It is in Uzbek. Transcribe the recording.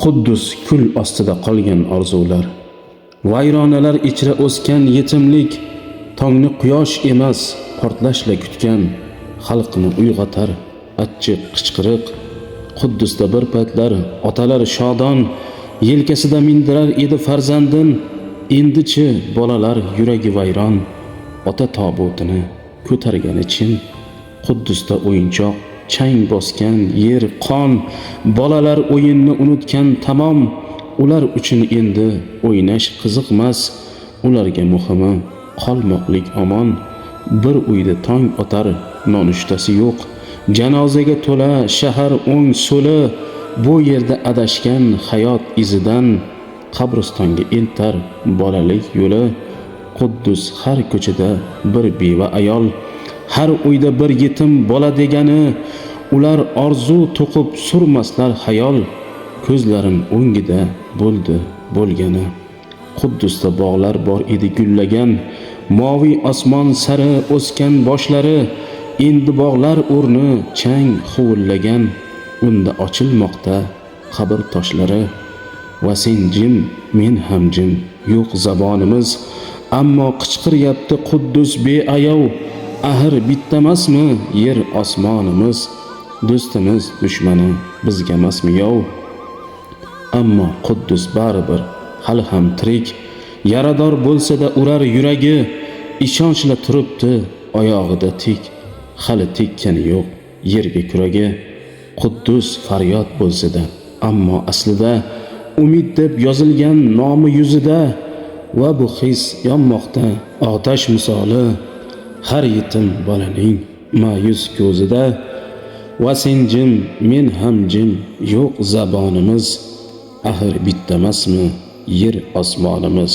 Quddus kul ostida qolgan orzular. Vayronalar ichra o'sgan yetimlik, tongni quyosh emas, portlashla kutgan, xalqni uyg'otar achchiq qichqiriq. Quddusda bir paytlar otalar shodon, yelkasida mindirar edi farzandin. Endichi bolalar yuragi vayron, ota tobutini ko'targani chin. Quddusda o'yinchoq chang bosgan yer qon, bolalar o'yinni unutgan tamom. Ular uchun endi o'ynash qiziqmas, ularga muhimi qolmoqlik omon. Bir uyda tong otar, nonushtasi yo'q, janozaga to'la shahar o'ng so'li. Bu yerda adashgan hayot izidan qabristonga eltar bolalik yo'li. Quddus har ko'chada bir beva ayol, har uyda bir yetim bola degani. Ular orzu to'qib surmaslar hayol, ko'zlarim o'ngida bo'ldi bo'lgani. Quddusda bog'lar bor edi gullagan, moviy osmon sari o'sgan boshlari. Endi bog'lar o'rni chang huvillagan, unda ochilmoqda qabr toshlari. Va sen jim, men ham jim, yo'q zabonimiz, ammo qichqiryapti Quddus beayov. Axir bittamasmi yer osmonimiz? Do'stimiz dushmani bizgamasmi yov? Ammo Quddus baribir hali ham tirik, yarador bo'lsa-da urar yuragi, ishonchla turibdi oyog'ida tik, hali tekkani yo'q yerga kuragi. Quddus faryod bo'lsa-da, ammo aslida umid deb yozilgan nomi yuzida. Va bu his yonmoqda otash misoli har yetim bolaning ma'yus ko'zida. Va sen jim, men ham jim, yo'q zabonimiz, axir bittamasmi yer osmonimiz?